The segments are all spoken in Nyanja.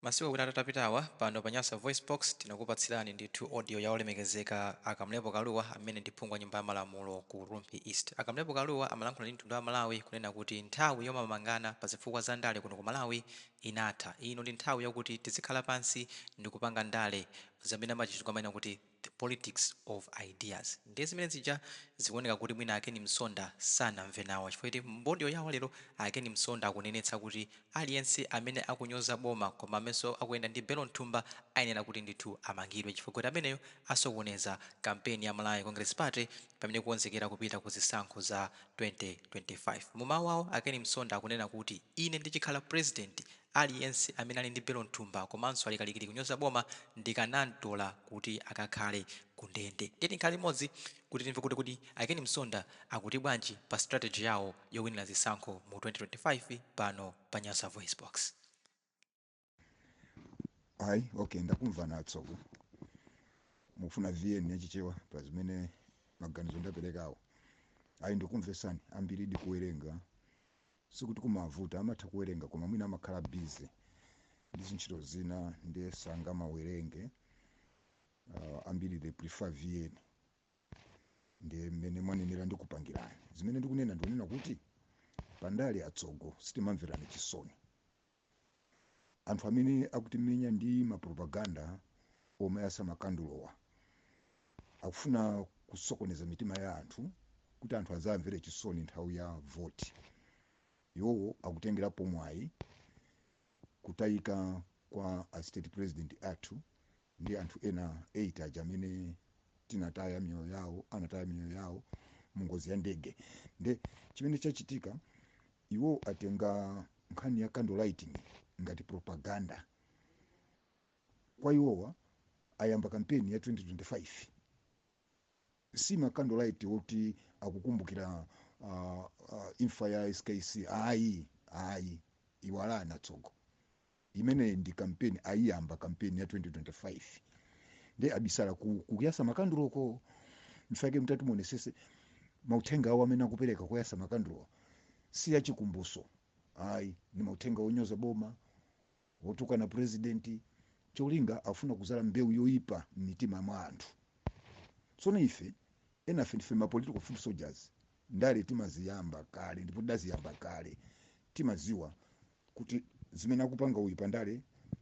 Masiku awiri atapitawa, pano pa Nyasa VoiceBox tinakupatsirani ndithu audio ya olemekezeka a Kamlepo Kalua amene ndi phungu wa nyumba ya malamulo ku Rumphi East. A Kamlepo Kalua amalankhula ndi mtundu wa Malawi kunena kuti nthawi yomamangana pa zifukwa za ndale kuno ku Malawi inatha. Ino ndi nthawi yakuti tizikhala pansi ndikupanga ndale zamene amachizungu amanena kuti the politics of ideas. Ndiye zimene zija zikuoneka kuti mwina a Ken Msonda sanamve nawo chifukwa choti mu audio yawo lero a Ken Msonda akunenetsa kuti aliyense amene akunyoza boma koma amenso akuyenda ndi belo mthumba ayenera kuti ndithu amangidwe chifukwa kuti ameneyo asokoneza kampeni ya Malawi Congress Party pamene ikukonzekera kupita ku zisankho za 2025. Mu mawu awo a Ken Msonda akunena kuti ine ndichikhala president aliyense amene ali ndi belo mthumba komanso ali kalikiliki kunyoza boma ndikanamtola kuti akakhale ku ndende. Tiyeni tikhale limodzi kuti timve kuti kodi a Ken Msonda akuti bwanji pa strategy yawo yowinira zisankho mu 2025 pano pa Nyasa VoiceBox. Ayi, okay, ndakumva atsogo. Mufuna VN yachichewa pa zimene maganizo ndaperekawo? Ayi, ndikumvesani. Ambiri di kuwerenga sikuti kumavuta, amatha kuwerenga, koma mwina amakhala busy ndi zintchito zina, ndiye sangamawerenge. Ambiri they prefer VN. Ndiye mmene mwanenera, ndikupangirani zimene ndikunena. Ndikunena kuti pandale, atsogo, sitimamverani chisoni. Anthu amene akutimenya ndi mapropaganda omwe asamakandulowa akufuna kusokoneza mitima ya anthu kuti anthu azamvere chisoni nthawi ya voti. Iwowo akutengerapo mwayi kutayika kwa a state president athu ndi anthu ena 8 aja amene tinataya miyoyo yawo, anataya miyoyo yawo mu ngozi ya ndege. Nde chimene chachitika, iwo atenga nkhani ya candle lighting ngati propaganda kwa iwowa. Ayamba kampeni ya 2025, si ma candle light oti akukumbukira imfa ya SKC. Ayi, ayi, iwalana tsogo. Imeneyi ndi kampeni, ayiyamba kampeni ya 2025. Ndi abisala kuyasa makanduloko. Mfake mtati muonesese mauthenga awo amene akupereka kuyasa makandulo si yachikumbuso, ayi, ni mauthenga onyoza boma, wotukana president. Cholinga afuna kuzala mbewu yoyipa m'mitima mwa anthu. Tsono ife enafe ndife ma political foot soldiers. Ndale timaziyamba kale ndipo tidaziyamba kale. Timaziwa kuti zimene akupanga uyu pandale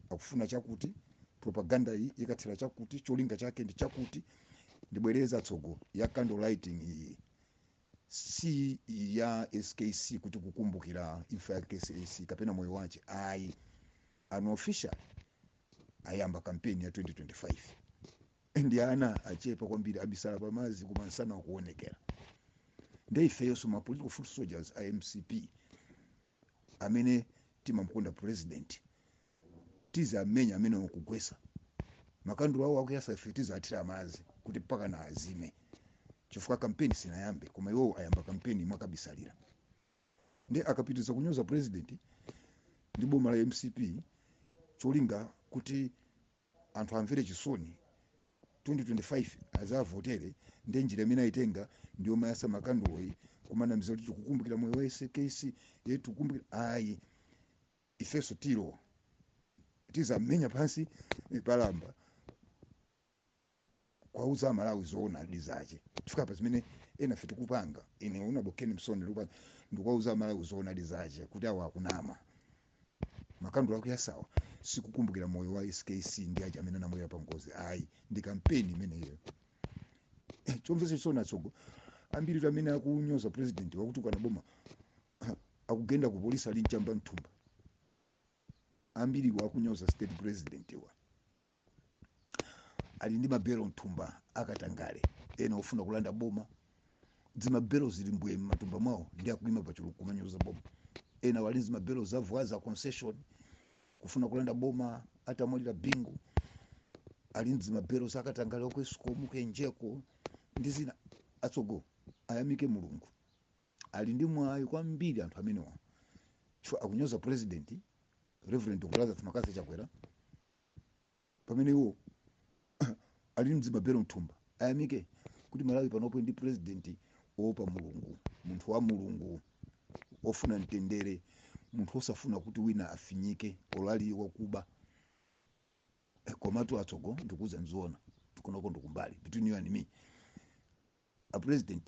akufuna chakuti, propaganda iyi ikathera chakuti, cholinga chake ndi chakuti. Ndibwereza tsogo, ya candle lighting iyi si ya SKC kuti kukumbukira imfa ya SKC kapena moyo wache, ayi. Unofficial ayamba kampeni ya 2025. Ndi ana achepa kwambiri, abisala pamazi kumansana akuonekera. Ndi ifeyonso ma political foot soldiers a MCP amene timamkonda president tizamenya amene wakugwesa makandulo awo akuyasa. Ife tizathira madzi kuti mpaka na azime, chifukwa kampeni sinayambe, koma iwowo ayamba kampeni mwakabisalira. Ndi akapitiriza kunyoza president ndi boma la MCP, cholinga kuti anthu amvere chisoni 2025 azavotere. Ndi njira imene ayitenga ndiyo mayasa makanduloyi, kumanamiza kuti tikukumbukira moyo wa SKC ye, tikukumbukira. Ayi, ifenso tilo tizamenya pansi palamba kwauza Amalawi zoona zache, chifukwa pa zimene ena fe tikupanga, ine honourable Ken Msonda ndikupanga, ndikuwauza Amalawi zoona zache kuti awa akunama. Makandulo akuyasawa sikukumbukira moyo wa SKC ndi aja amene anamwalira pa ngozi, ayi, ndi kampeni imeneyo. Chomvetsa chisoni, atsogo, ambiri amene akunyoza president, wakutukana boma, akugenda ku polisi ali mchamba mthumba. Ambiri wakunyoza state president wa ali ndi mabelo mthumba akatangale, ena ofuna kulanda boma. Zimabelo zili mbwe m'matumba mwawo, ndi akuyima pachulu kumanyoza boma. Ena wali zimabelo za Vwaza Concession, kufuna kulanda boma atamwalira Bingu. Ali ndi zimabelo zakatangale ku Escom, ku Engeco ndi zina. Atsogo, ayamike Mulungu, ali ndi mwayi kwambiri anthu amenewa, chifukwa akunyoza president Reverend Dr Lazarus McCarthy Chakwera pamene iwo ali mzimabelo mthumba. Ayamike kuti Malawi panopo ndi president woopa Mulungu, munthu wa Mulungu, ofuna mtendere, munthu osafuna kuti wina afinyike olali wakuba. Komatu atsogo, ndikuuza nzoona, tikunoko ndikumbali between you and me, a president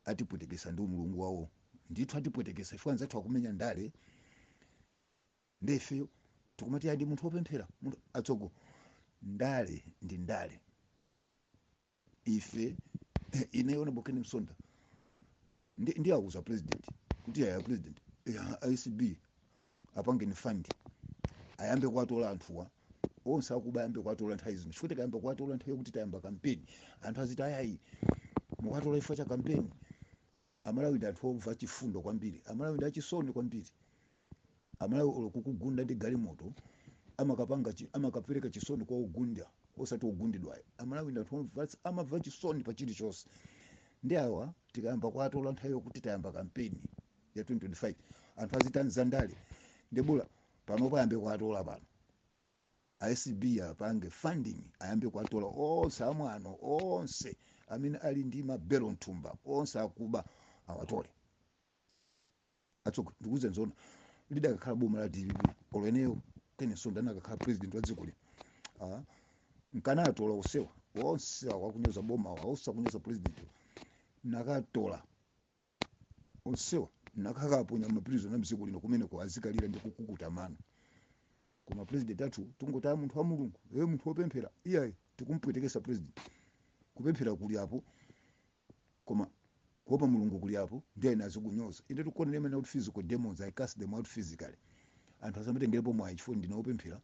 atipwetekesa ndi Mulungu wawo ndithu, atipwetekesa ifo. Anzathu akumenya ndale, ndefeyo tikumati adi munthu wopemphera munthu. Atsogo, ndale ndi ndale. Ife, ineyo Bokeni Msonda, ndi akuza president kuti aya president, ACB apangeni fund, ayambe kuwatola anthuwa onse akuba, ayambe kuwatola nthawi zino, chifukwa tikayamba kuwatola nthawi yokuti tayamba kampeni, anthu aziti ayayi, mukuwatola chifukwa cha kampeni. Amalawi ndi anthu omva chifundo kwambiri, Amalawi ndi achisoni kwambiri. Amalawi olo kukugunda ndi galimoto amakapanga amakapereka chisoni kwa ogunda, osati ogundidwayo. Amalawi ndi anthu omva, amamva chisoni pa chilichonse. Ndi awa tikayamba kuwatola nthawi yokuti tayamba kampeni ya 2025, anthu aziti ndale ndebula. Panopo ayambe kuwatola pano, ACB apange funding, ayambe kuwatola onse amwano, onse amene ali ndi mabelo mthumba, onse akuba awatole. Atsogo, ndikuuze nzona, lidakakhala boma la DPP, olo eneyo Ken Msonda anakakhala president wa dziko lino, nkanatola onsewa, onse akunyoza boma, onse akunyoza president, nakatola onsewa, nakakaponya ma prison mdziko lino kumeneko, azikalira ndi kukukuta mano. Koma president athu tungotaya munthu wa Mulungu, ewe munthu wopemphera, iyayi, tikumpwetekesa president. Kupemphera kuli apo, koma kuopa Mulungu kuli apo, ndi ena azikunyoza. Ine tikuona nemene kuti physical demons, I cast them out physically. Anthu asamatengerepo mwayi chifukwa ndine wopemphera,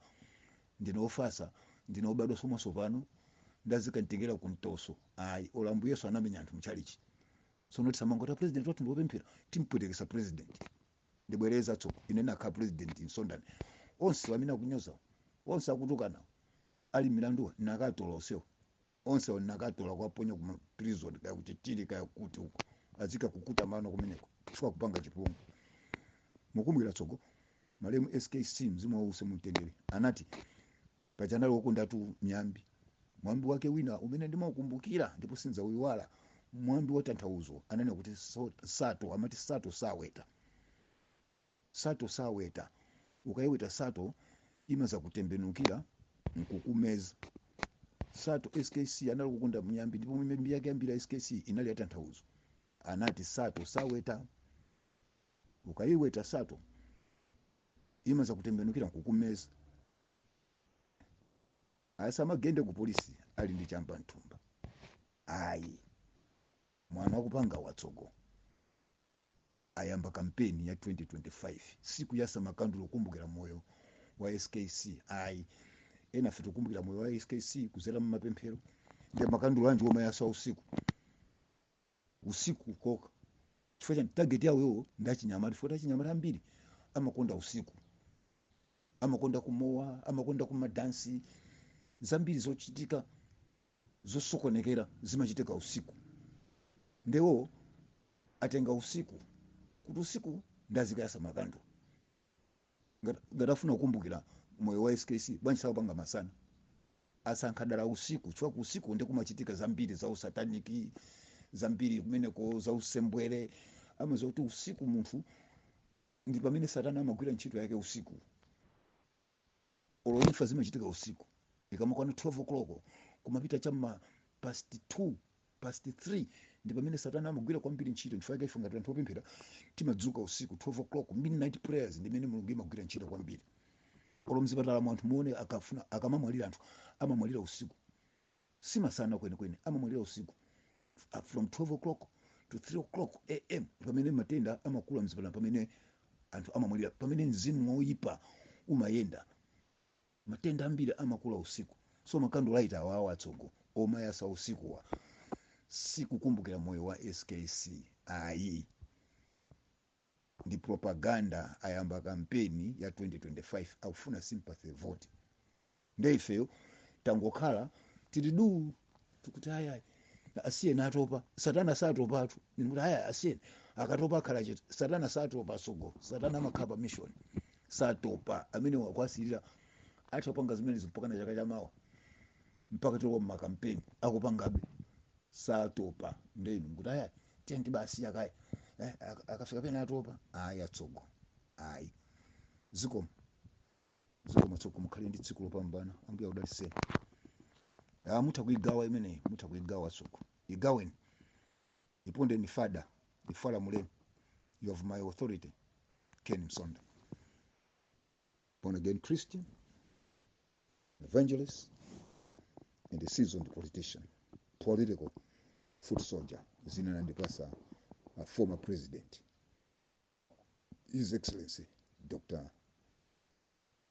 ndine wofasa, ndine wobadwa somaso pano, ndazikantengera kumtoso, ayi. Olo Ambuye Yesu anamenya anthu mchalichi. Sono tisamangota president wathu ndiwopemphera, timpwetekesa president. Ndibwereza tsoko, ine nakhala president Msondani, onse amene akunyoza, onse akutukana, ali milandu, nakatola onsewo, onse nakatola kwaponya kuma prison, kaya kuchitiri, kaya kuti uko, azika kukuta mano kumeneko chifukwa kupanga chipongwe. Mukumbukira tsoko malemu SKC, mzimu wause mumtendere, anati pachanali wokondatu miyambi. Mwambi wake wina umene ndimaukumbukira ndipo sindzauyiwala, mwambi wa tanthauzo, ananena kuti sato, amati sato saweta, sato saweta. Ukayiweta sato imaza kutembenukira nkukumeza sato. SKC anali kukonda miyambi, ndipo miyambi yake yambiri ya SKC inali ya tanthauzo. Anati sato saweta, ukayiweta sato imaza kutembenukira nkukumeza. Asamagende ku polisi ali ndi chamba mthumba, ayi. Mwana wakupanga watsogo ayamba kampeni ya 2025, siku yasa makandulo kukumbukira moyo wa SKC, ayi. Ena fe tikukumbukira moyo wa SKC kuzera mumapemphero. Ndi makandulo anji omwe yasa usiku, usiku koka? Chifukwa chani? Target yawo iwo ndi achinyamata, chifukwa achinyamata ambiri amakonda usiku, amakonda kumowa, amakonda kumadansi. Zambiri zochitika zosokonekera zimachitika usiku. Ndewo atenga usiku kuti usiku ndazikayasa makandulo. Ngati afuna kukumbukira moyo wa SKC, bwanji sakupanga masana? Asankha dala usiku chifukwa ku usiku ndi kumachitika zambiri za usataniki, zambiri kumeneko za usembwere. Amaziwa kuti usiku munthu ndi pamene satana amagwira ntchito yake usiku. Olo imfa zimachitika usiku, ikamakwana 12 o'clock kumapita chamma past 2, past 3, ndi pamene satana amagwira kwambiri ntchito. Chifukwa ife ngati anthu opemphera timadzuka usiku, 12 o'clock, midnight prayers, ndi imene Mulungu imagwira ntchito kwambiri. Olo mzipatala mu anthu muone, akafuna akamamwalira, anthu amamwalira usiku, simasana kwenikweni, amamwalira usiku. From 12 o'clock to 3 o'clock am, pamene matenda amakula mzipatala, pamene anthu amamwalira, pamene mzimu woyipa umayenda. Matenda ambiri amakula usiku. So makandulaita awawo atsogo omayasa usikuwa sikukumbukira moyo wa SKC, ayi, ndi propaganda. Ayamba kampeni ya 2025, akufuna sympathy vote. Nde ifeyo tangokhala tili du, tikuti ayayi, asiyeni, atopa. Satana satopatu. Ndikuti aya, asiyeni, akatopa akhala chete. Satana satopa sogo, satana amakhala pa mission, satopa. Amene wakwasirira atha kupanga zimenezo mpaka na chaka chamawa, mpaka tilowa mmakampeni, akupangabe, satopa. Ndenu nkuti aya, tiyeni basi, akaya akafika pena atopa. Ayi atsogo, ayi, zikomo. Zikomo tsoko, mukhale ndi tsiku lopambana. Ambuye akudalitseni. Ah, mutha kuigawa imeneyi, mutha kuigawa tsoko, igaweni, ipondeni fada, ifalamuleni. You have my authority. Ken Msonda, born again Christian, evangelist and a seasoned politician, political foot soldier. Zina nandipasa a former president, His Excellency Dr.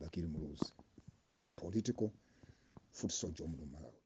Bakili Muluzi, political foot soldier muno Malawi.